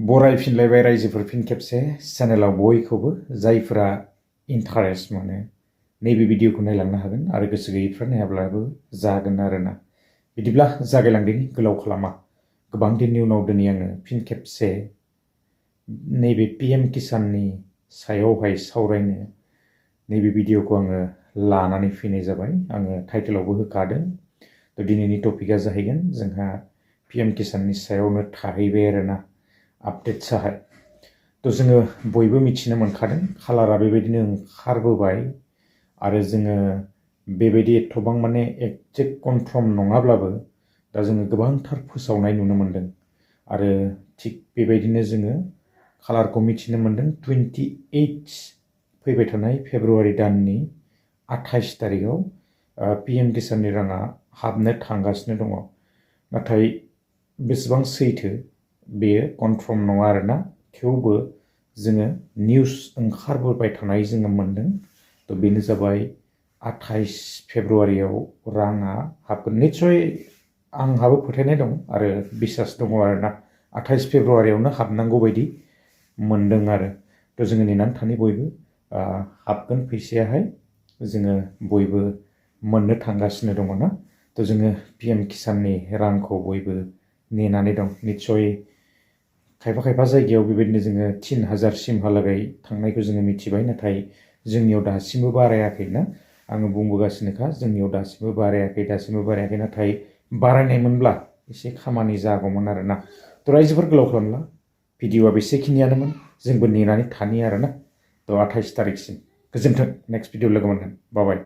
बरायफिनलायबाय रायजोफोर फिन खेबसे चेनेलाव बयखौबो जायफोरा इन्टारेस्ट मोनो नैबे भिडिअखौ नायलांनो हागोन आरो गोसो गैयैफ्रा नायाब्लाबो जागोन आरोना। बिदिब्ला जागायलांदिनि गोलाव खालामा। गोबां दिननि उनाव दिनै आङो फिन खेबसे नैबे PM किसाननि सायावहाय सावरायनो नैबे भिडिअखौ आङो लानानै फैनाय जाबाय। आङो टाइटेलावबो होखादों। थ' दिनैनि टपिकआ जाहैगोन जोंहा PM किसाननि सायावनो थाहैबाय आरोना आपडेट साहाय। थ' जोङो बयबो मिथिनो मोनखादों खालारा बेबायदिनो ओंखारबोबाय आरो जोङो बेबायदि एथबां माने एक्जेक्ट कनफार्म नङाब्लाबो दा जोङो गोबांथार फोसावनाय नुनो मोनदों आरो थिग बेबायदिनो जोङो खालारखौ मिथिनो मोनदों 28 फैबाय थानाय फेब्रुवारि दाननि 28 तारिखआव PM किसाननि राङा हाबनो थांगासिनो दङ। नाथाय बेसेबां सैथो बेयो कनफार्म नङा आरोना, थेवबो जोङो निउस ओंखारबोबाय थानाय जोङो मोनदों। थ' बेनो जाबाय 28 फेब्रुवारियाव राङा हाबगोन। निस्सय आंहाबो फोथायनाय दं आरो बिसास दङ आरोना 28 फेब्रुवारियावनो हाबनांगौ बायदि मोनदों आरो। थ' जोङो नेनानै थानि बयबो हाबगोन फैसायाहाय जोङो बयबो मोननो थांगासिनो दङ ना। थ' जोङो PM किसाननि रांखौ बयबो नेनानै दं। निस्सय खायफा खायफा जायगायाव बेबायदिनो जोङो 3000 सिमहालागै थांनायखौ जोङो मिथिबाय, नाथाय जोंनियाव दासिमबो बारायाखै ना। आङो बुंबोगासिनोखा जोंनियाव दासिमबो बारायाखै नाथाय बारायनायमोनब्ला एसे खामानि जागौमोन आरोना। थ' रायजोफोर गोलाव खालामला भिडिअआ बेसेखिनियानोमोन, जोंबो नेनानै थानि आरोना। थ' 28 तारिखसिम गोजोन्थों। नेक्स्ट भिडिअ लोगो मोनगोन। बाय।